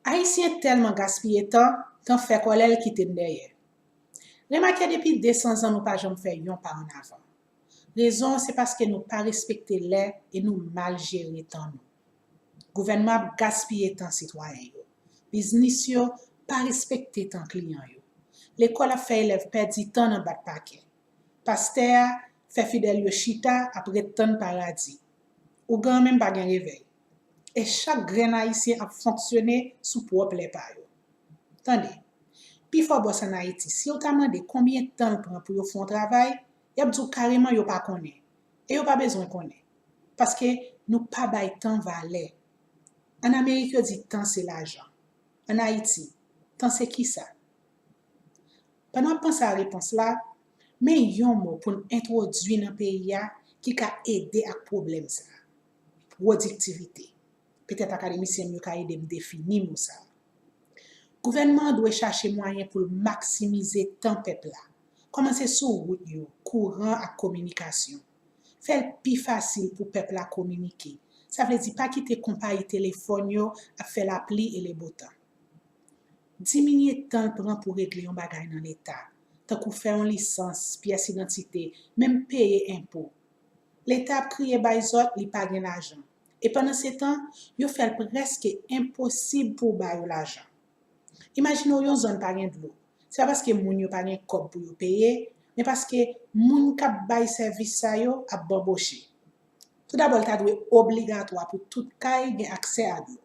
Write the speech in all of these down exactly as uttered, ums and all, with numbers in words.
Ayisyen tèlman gaspiye tan, tan fè kòlè l kite n dèyè. Remake depi de san zan nou pa janm fè yon pa ann avan. Rezon an se paske nou pa respekte lè e nou mal jere tan nou. Gouvènman ap gaspiye tan sitwayen yo. Biznis yo pa respekte tan kliyan yo. Lekòl ap fè elèv pèdi tan nan bat pakè. Pastè a fè fidèl yo chita ap ret tann paradi. Ougan an menm pa gen revèy. E chak grenn Ayisyen ap fonksyone sou pwòp lè pa yo. Tande, pifò bòs ann Ayiti, si w ta mande konbyen tan l pran pou yo fè yon travay, y ap di w kareman yo pa konnen. E yo pa bezwen konnen. Paske nou pa bay tan valè. Ann Amerik yo di tan se lajan. Ann Ayiti, tan se kisa? Pandan w ap panse a repons la, men yon mo pou n entwodui nan peyi a ki ka ede ak pwoblèm sa a. Pwodiktivite. Petèt akademisyen m yo ka ede m defini mo sa a. Gouvènman an dwe chache mwayen pou l maksimize tan pèp la. Kòmanse sou wout yo, kouran ak kominikasyon. Fè l pi fasil pou pèp la kominike. Sa vle di pa kite konpayi telefòn yo ap fè lapli e lebotan. Diminye tan l pran pou regle yon bagay nan Leta, tankou fè yon lisans, pyès idantite, menm peye enpo. Leta ap kriye bay zòt, li pa gen lajan. E pandansetan, yo fè l prèske enposib pou w ba yo lajan. Imajine w yon zòn pa gen dlo. Se pa paske moun yo pa gen kòb pou yo peye, men paske moun k ap bay sèvis sa yo ap banboche. Toudabò, l ta dwe obligatwa pou tout kay gen aksè a dlo.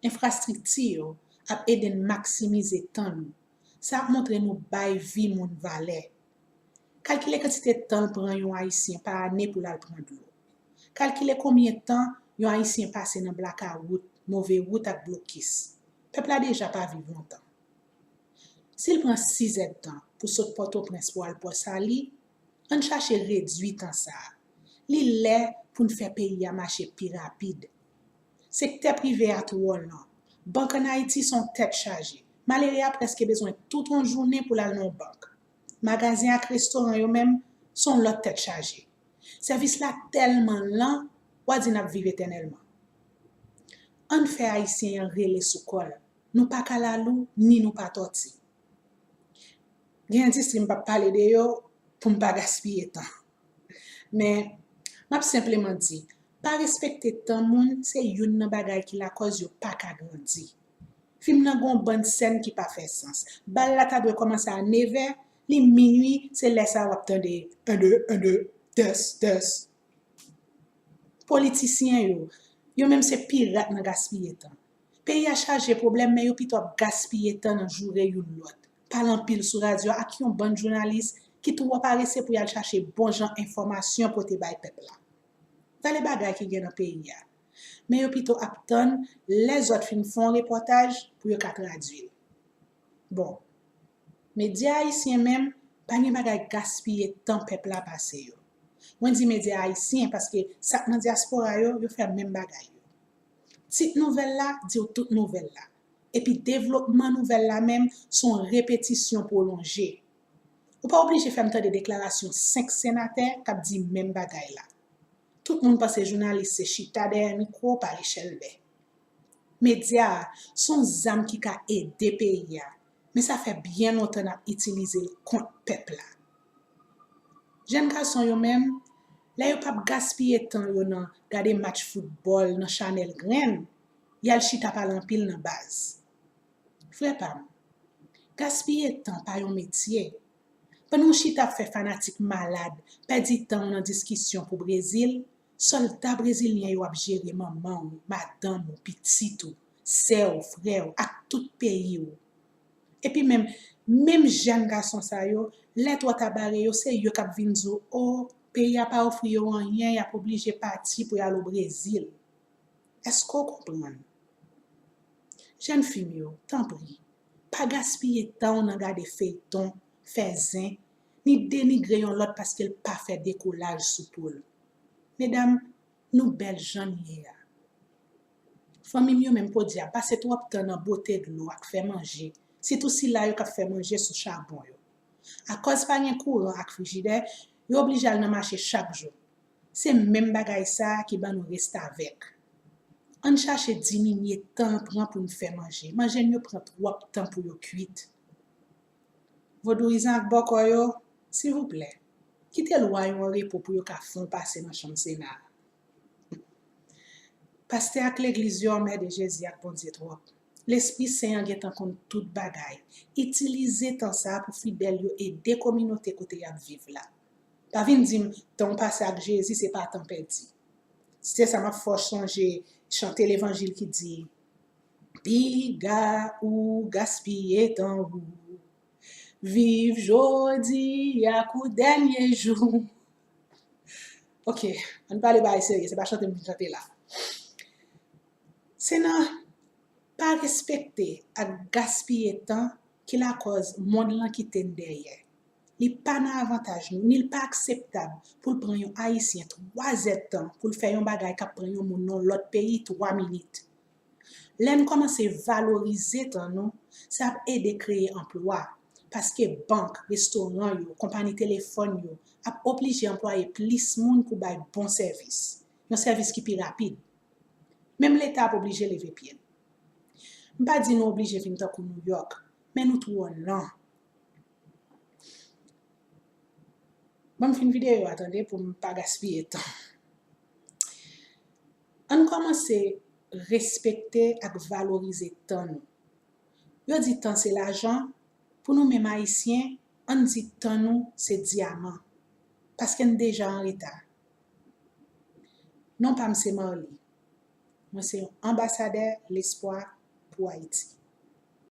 Enfrastrikti yo ap ede n maksimize tan nou. Sa ap montre nou bay vi moun valè. Kalkile kantite tan l pran yon Ayisyen pa ane pou l al pran dlo. Kalkile konbyen tan yon Ayisyen pase nan blakawout, move wout ak blokis. Pèp la deja pa viv lontan. Si l pran sis èdtan pou sot Pòtoprens pou al Pòsali, ann chache redui tan sa a. Li lè pou n fè peyi a mache pi rapid. Sektè prive a twò lan. Bank ann Ayiti se yon tèt chaje. Malere a prèske bezwen tout yon jounen pou l al nan yon bank. Magazen ak restoran yo menm se yon lòt tèt chaje. Sèvis la tèlman lan, w a di n ap viv etènèlman. Ann fè Ayisyen an rele sou kò l. Nou pa kalalou, ni nou pa tòti. Gen endistri m p ap pale de yo pou m pa gaspiye tan. Men, m ap senpleman di, pa respekte tan moun se youn nan bagay ki lakòz yo pa ka grandi. Fim nan gen yon bann sèn ki pa fè sans. Bal la ta dwe kòmanse a nevè, li minui, se lè sa a w ap tande en de, en de, tès, tès. Politisyen yo, yo menm se pirat nan gaspiye tan. Peyi a chaje pwoblèm, men yo pito ap gaspiye tan nan joure youn lòt, pale anpil sou radyo ak yon bann jounalis ki twò parese pou y al chache bon jan enfòmasyon pote bay pèp la. Gade bagay ki gen nan peyi a. Men yo pito ap tann lè zòt fin fè yon repòtaj pou yo ka tradui l. Bon, medya ayisyen menm pa gen bagay gaspiye tan pèp la pase yo. Mwen di medya ayisyen paske sa k nan dyaspora yo, yo fè menm bagay yo. Tit nouvèl la di w tout nouvèl la. Epi devlopman nouvèl la menm se yon repetisyon pwolonje. Ou pa oblije fè m tande deklarasyon senk senatè k ap di menm bagay la. Tout moun panse jounalis se chita dèyè mikwo, pale chèlbè. Medya a se yon zam ki ka ede peyi a, men sa fè byen lontan n ap itilize l kont pèp la. Jèn gason yo menm, lè yo p ap gaspiye tan yo nan gade match foutbòl nan chanèl grenn, y al chita pale anpil nan baz. Frè pa m, gaspiye tan pa yon metye. Pandan w chita ap fè fanatik malad, pèdi tan w nan diskisyon pou Brezil, sòlda brezilyen yo ap jere manman w, madanm ou, pitit ou, sè w, frè w, ak tout peyi w. Epi menm, menm jèn gason sa yo, lè twò ta bare yo, se yo k ap vin di w, o, peyi a pa ofri yo anyen, y ap oblije pati pou y al o Brezil. Èske w konprann? Jèn fi m yo, tanpri, pa gaspiye tan w nan gade feyton, fè zen, ni denigre yon lòt paske l pa fè dekolaj sou po l. Medam, nou bèl jan n ye a. Fanmi m yo menm podyab pase twòp tan nan bwote dlo ak fè manje, sitou sila yo k ap fè manje sou chabon yo. Akòz pa gen kouran ak frijidè, yo oblije al nan mache chak jou. Se menm bagay sa a ki ban nou restavèk. Ann chache diminye tan l pran pou n fè manje. Manje n yo pran twòp tan pou yo kwit. Vodouyizan ak bòkò yo, silvouplè, kite lwa yo an repo pou yo ka fè yon pase nan chanm Sena a. Pastè ak legliz yo anmède Jezi ak Bondye twòp. Lespri Sen an gentan konn tout bagay. Itilize tan sa a pou fidèl yo ede kominote kote y ap viv la. Pa vin di m, tan w pase ak Jezi se pa tan pèdi. Se sa m ap fè w sonje chante levanjil ki di, piga ou gaspiye tan ou, viv jodi a kou dènye jou. Ok, ann pale bagay serye, se pa chante m vin chante la. Se nan pa respekte ak gaspiye tan ki lakòz mond lan kite n dèyè. Li pa nan avantaj nou, ni l pa akseptab pou l pran yon Ayisyen twa zèdtan pou l fè yon bagay k ap pran yon moun nan yon lòt peyi twa minit. Lè n kòmanse valorize tan nou, sa ap ede kreye anplwa, paske bank, restoran yo, konpayi telefòn yo ap oblije anplwaye plis moun pou bay bon sèvis, yon sèvis ki pi rapid. Menm Leta ap oblije leve pye l. M pa di nou oblije vin tankou Nouyòk, men nou twò lan. Ban m fin videyo a tande pou m pa gaspiye tan. Ann kòmanse respekte ak valorize tan nou. Yo di tan se lajan, pou nou menm Ayisyen, ann di tan nou se dyaman, paske n deja an reta. Non pa m se Marly. Mwen se yon anbasadè lespwa pou Ayiti.